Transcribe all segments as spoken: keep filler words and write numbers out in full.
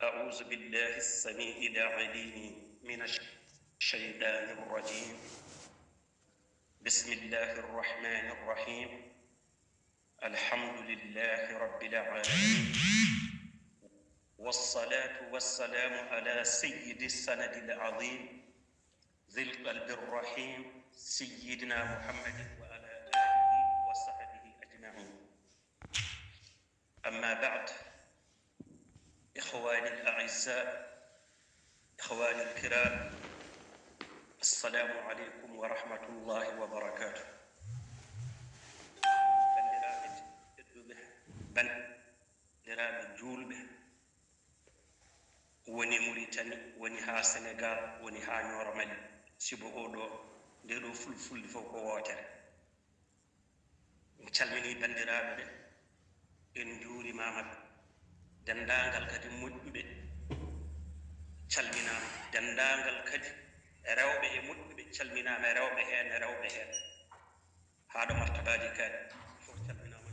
أعوذ بالله السميع العليم من الشيطان الرجيم. بسم الله الرحمن الرحيم. الحمد لله رب العالمين. والصلاة والسلام على سيد السند العظيم ذي القلب الرحيم سيدنا محمد وعلى آله وصحبه أجمعين. أما بعد، إخواني الأعزاء، إخواني الكرام، السلام عليكم ورحمة الله وبركاته. Banndiraaɓe tedduɓe, banndiraaɓe juulɓe, woni Muritani, woni haa Senegaal, woni haa Ñooro Mali, sibu oo ɗoo, ndee ɗoo fulfulde fof ko wootere. En calminii banndiraaɓe ɓe, en njuurimaama ɓe. Denndaangal kadi moƴƴuɓe calminaama. Denndaangal kadi rewɓe e moƴƴuɓe calminaama, rewɓe heen, rewɓe heen. Haa ɗo martabaaji kaaɗi fof calminaama.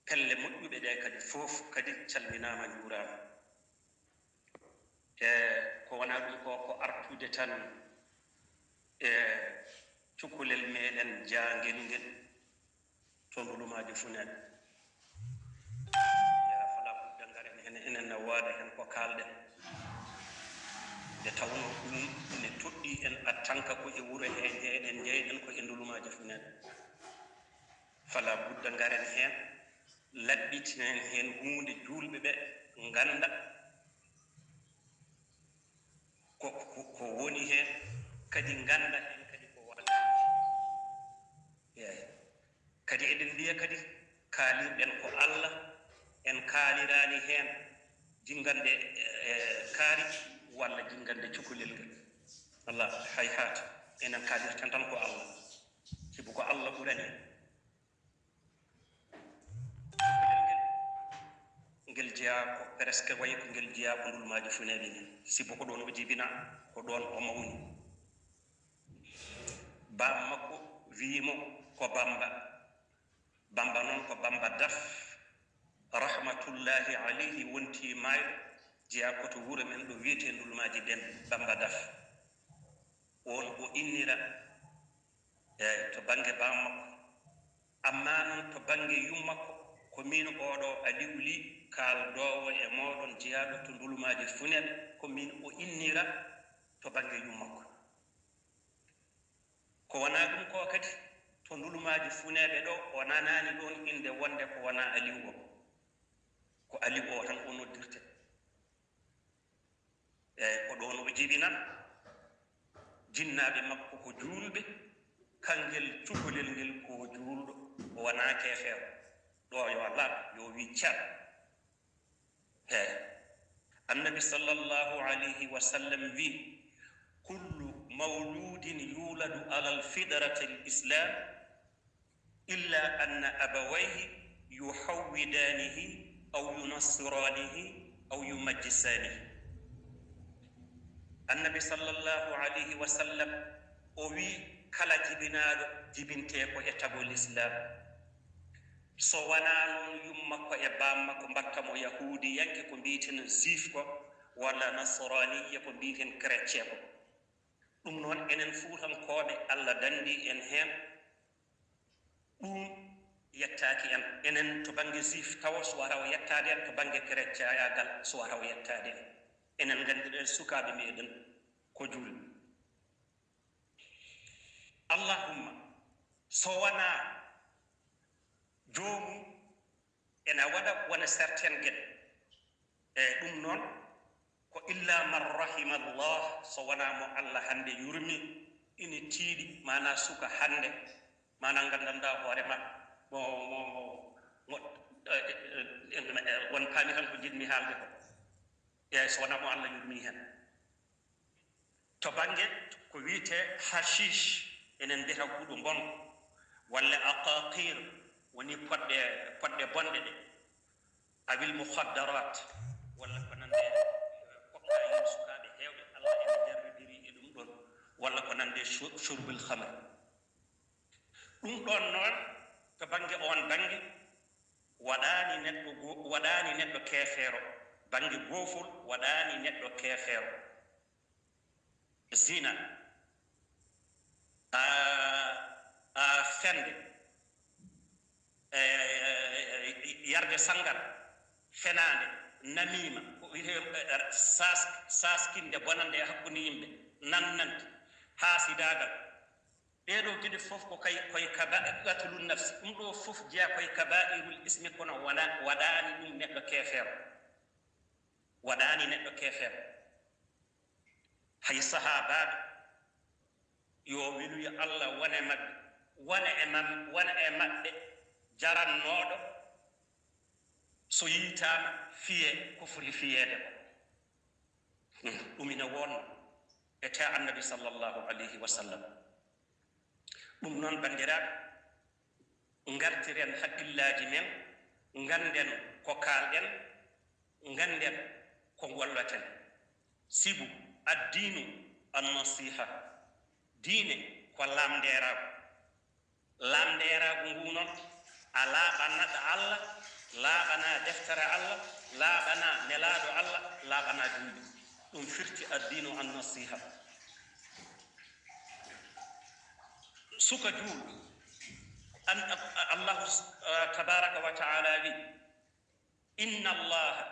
Pelle moƴƴuɓe ɗe kadi fof kadi calminaama, njuuraama. E ko wonaa ɗum ko, ko artude tan e cukalel meɗen jaangel ngel to Ndulumaaji Funeeɓe. Ya, falaa budda ngaren heen, enen ne wooda heen ko kaalɗen. Nde tawnoo ɗum ene toɗɗii en, en tant que ko e wuro hee njeyɗen, njeyɗen ko e Ndulumaaji Funeeɓe. Falaa budda ngaren heen, laɓɓitinen heen huunde, juulɓe ɓe ngannda ko, ko, ko woni heen, kadi ngannda heen kadi ko wonaa heen. Eey. Kadi eɗen mbiya kadi kaalirɗen ko Allah, en kaaliraani heen jinngande, e, kaari walla jinngande cukalel ngal. Allah, hay haata, enen kaalirten tan ko Allah, sibu ko Allah ɓurani en. Cukalel ngel, ngel jeyaa ko presque wayi ko ngel jeyaa ko Ndulumaaji Funeeɓe ngel, sibu ko ɗoon o jibinaa, ko ɗoon o mawni. Baam makko wiyi mo ko Bamba. Bamba noon ko Bamba Daf, rahmatullahi alayhi, wonti maayɗo, jeyaa ko to wuro men ɗo wiyetee Ndulumaaji Ɗen, Bamba Daf. Oon o innira, eey, to bannge baam makko. Ammaa noon to bannge yum makko, ko miin oo ɗoo Aliw Lih, kaaldoowo e mooɗon, jeyaaɗo to Ndulumaaji Funeeɓe, ko miin o innira to bannge yum makko. Ko wonaa ɗum ko kadi, to Ndulumaaji Funeeɓe ɗo, o nanaani ɗoon innde wonde ko wonaa Aliw o. Ko Aliw o tan o noddirtee. Eey, ko ɗoon o jibinaa. Jinnaaɓe makko ko juulɓe, kangel cukalel ngel ko juulɗo, o wonaa keefeero. Ɗo yo laaɓ, yo wi cer. Eey. Annabi sallallahu alayhi wa sallam wi, "Kullu mawludin yuladu alal fitratil Islam, illa anna abawayhi yuhawwidanihi aw yunassiranihi aw yumajjisanihi." Annabi sallallahu alayhi wa sallam o wi, kala jibinaaɗo jibintee ko e tago Lislaam. So wonaa noon yum makko e baam makko mbaɗta mo yahuudiyanke ko mbiyten juif ko, walla nasraaniya ko mbiyten chrétien ko. Ɗum noon enen Fuutankooɓe Allah danndii en heen. Ɗum yettaaki en. Enen to bannge juif tawo so wata o yettaade en, to bannge chrétiayaagal so wata o yettaade en. Enen nganndiɗen sukaaɓe meɗen ko juulɓe. Allahumma, so wonaa joomum ena waɗa wona certaines geɗe. Eey, ɗum noon ko illa man rahimallah, so wonaa mo Allah hannde yurmi, ina tiiɗi, maanaa suka hannde, maanaa nganndanɗaa hoore ma, mo, mo, mo, mo, eh, eh, eh, on paami tan ko njiɗmi haalde ko. Eey, so wonaa mo Allah yurmi heen. To bannge ko wiyetee hashish, enen mbiyata huɗo mbonko, walla aqaqir, woni poɗɗe, poɗɗe bonɗe ɗe, awil mukhaddarat, walla ko nande, eh, kokka yim sukaaɓe heewɓe, Allah ene jarribiri e ɗum ɗoon, walla ko nande shu-, shurbul khamr. Ɗum ɗoon noon, to bannge oon bannge, waɗaani neɗɗo go-, waɗaani neɗɗo keefeero, Bannge goofol waɗaani neɗɗo keefeero. Zina, a, a fende, e, e, e, yarde sangara, fenaande, namiima, ko wiyetee, e, sas-, saskinde bonannde e hakkunde yimɓe, nannante, haasidaagal. Ɗee ɗoo geɗe fof ko kay, koye kaba-, qatlun nafsi. Ɗum ɗoo fof jeyaa koye kabaa'irul ismi, kono wona, waɗaani ɗum neɗɗo keefeero. Waɗaani neɗɗo keefeero. Hay sahaabaaɓe, yo weluya Allah wone maɓɓe, wona e mam-, wona e maɓɓe jarannooɗo so yiytaama fiyee ko foti fiyeede ko. Ɗum ina wonno e te Annabi sallallahu alayhi wa sallam. Ɗum noon, banndiraaɓe, ngartiren hakkillaaji men, ngannden ko kaalɗen, ngannden ko ngollaten. Sibu, addiinu an-nasiha, diine ko laamndeeraagu. Laamndeeraagu ngu noon, a laaɓanat Allah, laaɓana deftere Allah, laaɓana nelaaɗo Allah, laaɓana juulɓe. Ɗum firti addiinu an-nasiha. Suka juulɗo, an, Allahu, eh, tabaraka wa taala wi, "Inna Allaha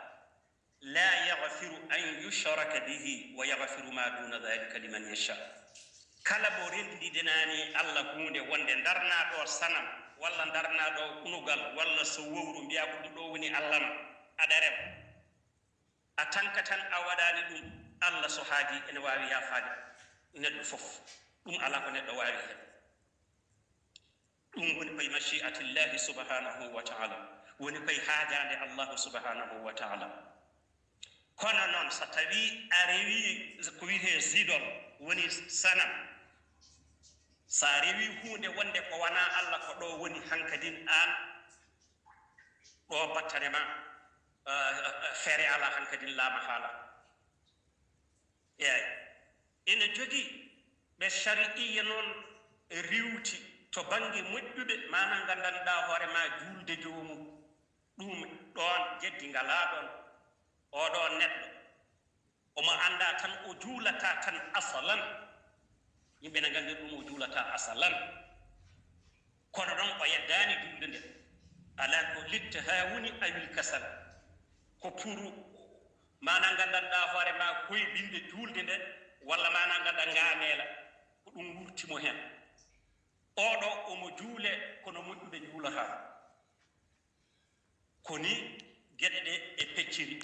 la yaghfiru an yushraka bihi wa yaghfiru ma duna dhalika liman yasha." Kala mo renndidinaani Allah huunde wonde ndarnaa ɗo sanam, walla ndarnaa ɗo unugal, walla so wowru mbiyaa ko ɗum ɗo woni Allah ma, aɗa rema. A tanka tan a waɗaani ɗum, Allah so haajii ene waawi yaafaade neɗɗo fof. Ɗum alaa ko neɗɗo waawi heen. Ɗum woni koye mashi'atillahi subhanahu wa ta'ala, woni koye haajaande Allahu subhanahu wa ta'ala. Kono noon, so tawii a rewii ko wiyetee zidol, woni sanam, so a rewii huunde wonde ko wonaa Allah, ko ɗo woni hankadin aan, ɗo battane ma, eh, eh, feere alaa hankadin, laa mahaala. Eey, ina jogii ɓe shari'iyya noon riiwti to bannge moƴƴuɓe, maanaam nganndanɗaa hoore ma juulde joomum. Ɗum ɗoon jeddi ngalaa ɗoon. Oɗo neɗɗo, omo anndaa tan o juulataa tan asalan. Yimɓe ne nganndi ɗum o juulataa asalan. Kono noon o yeddaani juulde nde. Alaa ko litta haa woni awil kasal. Ko pour maanaa nganndanɗaa hoore ma koybinde juulde nde, walla maanaa ngaɗa ngaameela. Ko ɗum wurti mo heen. Oɗo omo juule kono moƴƴuɓe njuulataa. Ko ni geɗe ɗe e pecciri.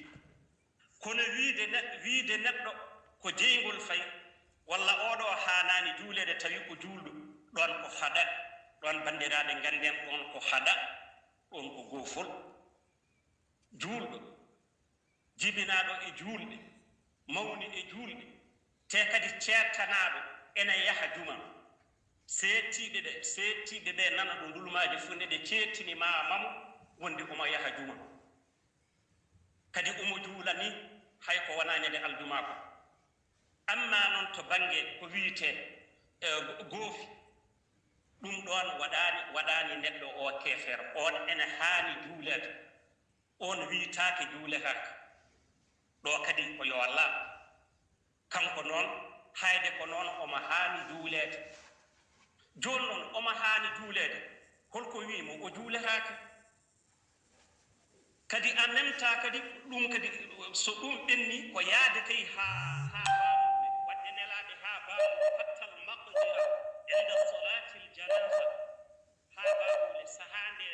Kono wiide ne-, wiide neɗɗo ko jeyngol fayi, walla oɗo haanaani juuleede tawi ko juulɗo, ɗoon ko hada, ɗoon banndiraaɓe ngannden ɗoon ko hada, ɗoon ko goofol. Juulɗo, jibinaaɗo e juulɓe, mawni e juulɓe, te kadi ceettanaaɗo ene yaha juma. Seettiiɓe ɓe, seettiiɓe ɓe nana ɗo ndulmaaji fuu nde ɓe ceettini ma mamo wonde omo yaha juma. Kadi omo juula ni hay ko wonaa ñande aljuma ko. Amma noon to bannge ko wiyetee, eh, goofi, ɗum ɗoon waɗaani, waɗaani neɗɗo o keefeero. Oon ene haani juuleede. Oon wiyetaake juuletaake. Ɗo kadi ko yo laaɓ. Kanko noon, hayde ko noon omo haani juuleede. Jooni noon, omo haani juuleede. Holko wiyi mo o juuletaake? Kadi en même temps kadi, ɗum kadi, so ɗum ɓenni, ko yaade kay haa, haa baamuɓe, waɗde nelaaɓe haa baamuɓe, hattal maqdira inda salatil janaza, haa baamuɓe, sahaa nde,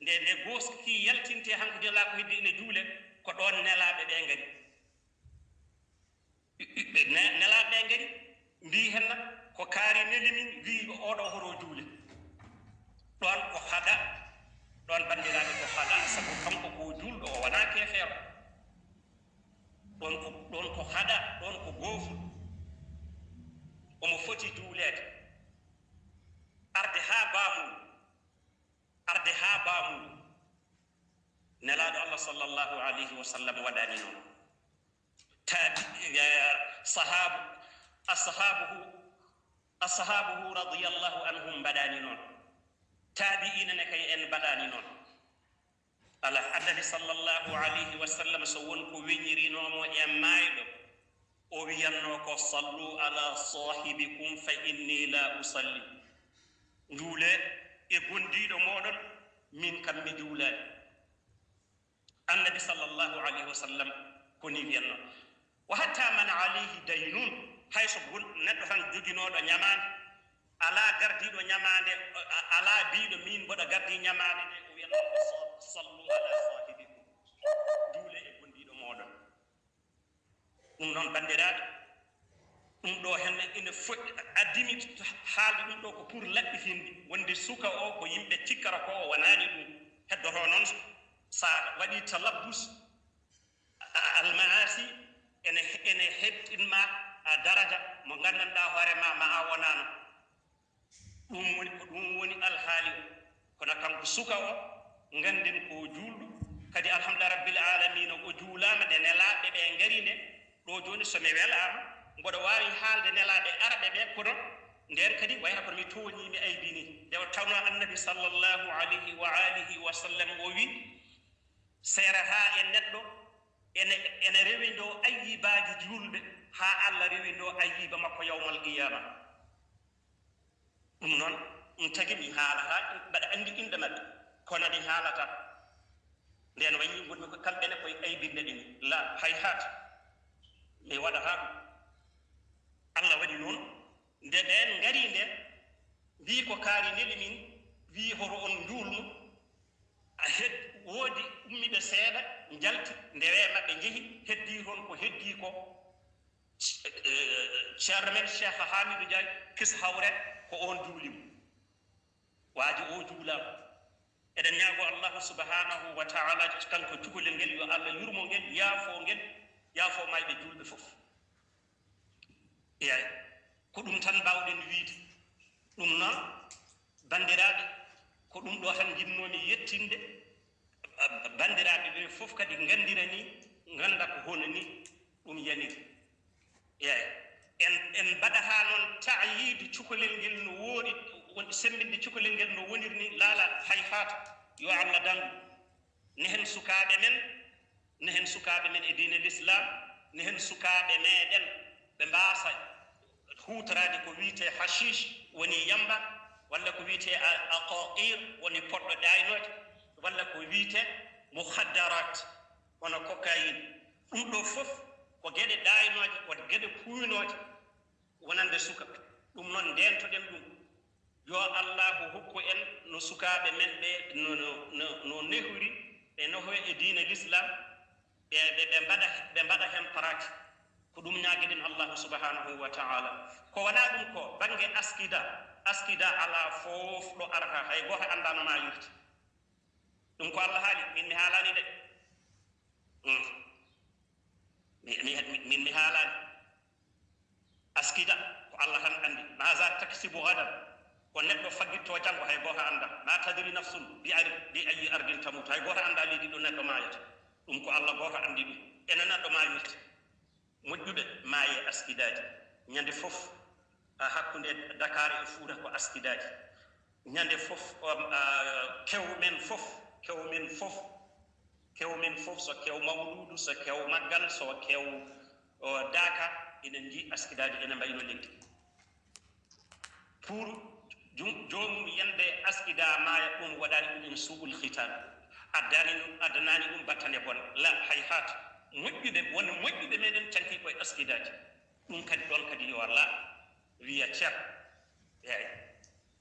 nde, nde gooski ki yaltinte, hanko nelaaɗo heddi ene juule, ko ɗoon nelaaɓe ɓe ngari. Ne-, nelaaɓe ɓe ngari, mbii henna ko kaari neli min, wii oɗo hoto juule. Ɗoon ko hada, ɗoon banndiraaɓe ko hada, sabu kanko ko juulɗo, o wonaa keefeero. Ɗoon ko, ɗoon ko hada, ɗoon ko gooful. Omo foti juuleede. Arde haa baamuɗum, arde haa baamuɗum. Nelaaɗo Allah sallallahu alayhi wa sallam waɗaani noon. Taabi-, eh, sahaabu, ashabuhu, ashabuhu radiyallahu anhum mbaɗaani noon. Taabi'iina ne kay en mbaɗaani noon. Ala annabi sallallahu alayhi wa sallam, so won ko weñirinoomo e maayɗo, o wiyanno ko, "Sallu ala sahibikum fa inni la usalli." Njuule e gondiiɗo mooɗon, min kam mi juulaani. Annabi sallallahu alayhi wa sallam ko ni wiyanno. Wa hatta man alayhi daynun, hay so gon-, neɗɗo tan joginooɗo ñamaande, alaa gardiiɗo ñamaande, a-, alaa biiɗo min mboɗa gardii ñamaande nde, o wiyanno ko, "Sa-, sallu ala sahibikum." Njuule e gondiiɗo mooɗon. Ɗum noon, banndiraaɓe, ɗum ɗo henne ina foɗɗi, addimi haalde ɗum ɗo ko pour laɓɓitinde, wonde suka o ko yimɓe cikkata ko o wonaani ɗum. Heddoto noon, so a waɗi talabbus, a-, almaasi ene, ene heɓtinma a daraja mo nganndanɗaa hoore ma, ma a wonaano. Ɗum woni, ko ɗum woni alhaali o. Kono kanko suka o, ngannden ko o juulɗo. Kadi, alhamdulillah rabbil alamina, o juulaama nde nelaaɓe ɓe ngari nde. Ɗo jooni, so mi welaama, mboɗo waawi haalde nelaaɓe arɓe ɓe, kono ndeen kadi wayata kono mi tooñii, mi aybinii. Nde o tawnoo Annabi sallallahu alayhi wa alihi wa sallam o wi, seerataa e neɗɗo ene, ene rewindoo ayyibaaji juulɓe haa Allah rewindoo ayyiba makko yawmal qiyaama. Ɗum noon, ɗum tagi mi haalataa, mbaɗa anndi innde maɓɓe, kono mi haalataa. Ndeen wayi ngonmi ko kamɓe ne koye aybinde ɗini. La, hay haat, mi waɗataa ɗum. Allah waɗi noon, nde ɓeen ngari nde, mbii ko kaari neli min, wii hoto on njuulnu. A hed-, woodi ummiiɓe seeɗa, njalti, ndewe maɓɓe njehi, heddii toon ko heddii ko. Eh, Ceerno men Cheikh Hamidou Ndiaye, kis hawre, ko oon juuli mo. Waaji o juulaama. Eɗen ñaago Allahu subhanahu wa ta'ala, kanko cukalel ngel, yo Allah yurmo ngel, yaafo ngel, yaafo mayɓe juulɓe fof. Eey, ko ɗum tan mbaawɗen wiyde. Ɗum noon, banndiraaɓe, ko ɗum ɗo tan njinnoomi yettinde. Banndiraaɓe ɓe fof kadi nganndira ni, ngannda ko hono ni ɗum yaniri. Eey, en, en mbaɗataa noon ta'yiidu cukalel ngel no woori, won-, semmbinde cukalel ngel no woniri ni, laala, hay haat, yo Allah danndu. Ne heen sukaaɓe men, ne heen sukaaɓe men e diine l'islam, ne heen sukaaɓe meɗen ɓe mbaasa huutoraade ko wiyetee hashish, woni yamba, walla ko wiyetee a-, aqaqir, woni poɗɗo ɗaaynoode, walla ko wiyetee mukhaddarat, hono cocaïne. Ɗum ɗo fof ko geɗe ɗaaynooje, ko geɗe kuuynooje wonande suka. Ɗum noon, ndeentoɗen ɗum. Yo Allahu hokku en no sukaaɓe men ɓe no, no, no, no nehori, ɓe nehoya e diine l'islam, ɓe, ɓe, ɓe mbaɗa, ɓe mbaɗa heen pratique. Ko ɗum ñaagiɗen Allahu subhanahu wa ta'ala. Ko wonaa ɗum ko bannge askida, askida alaa fof ɗo arata, hay gooto anndaa no maayirta. Ɗum ko Allah haali, min mi haalaani de. Mm. Mi, mi, mi, min mi haalaani. Askida, ko Allah tan anndi. Maza taksibu gadan. Ko neɗɗo faggitto janngo, hay gooto anndaa. Ma tadri nafsun bi ar-, bi ayyi ardin tamut. Hay gooto anndaa leydi ɗo neɗɗo maayata. Ɗum ko Allah gooto anndi ɗum. Ene neɗɗo maayirta. Moƴƴuɓe maayi e askidaaji. Ñande fof, a, hakkunde Dakar e Fuuta ko askidaaji. Ñande fof, o, a, kew men fof, kew men fof, kew men fof, so kew mawluudu, so kew maggal, so kew, o, daaka, ina njii askidaaji ene mbayno legdi. Pour jum-, joomum yande askida maaya, ɗum waɗani ɗum en suu'ul khitam. Addani ɗum, addanani ɗum battane bone. La, hay haat. Moƴƴuɓe, won moƴƴuɓe meɗen canki koye askidaaji. Ɗum kadi ɗon kadi yo laaɓ, wiya cer. Eey.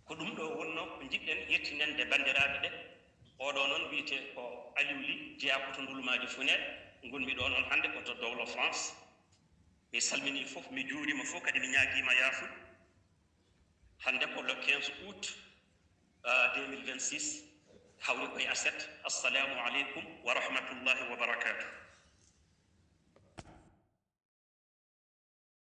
Ko ɗum ɗo wonno ko njiɗɗen yettinande banndiraaɓe ɓe. Oɗo noon wiyetee ko Aliou Ly, jeyaa ko to Ndulmaaji Funeeɓe. Ngonmi ɗo noon hannde ko to dowlo France. Mi salminii fof, mi juuriima fof, kadi mi ñaagiima yaafuya. Hannde ko le quinze août, ah, deux mille vingt-six, hawri koye aset. Assalamu aleykum wa rahmatullahi wa barakatuh.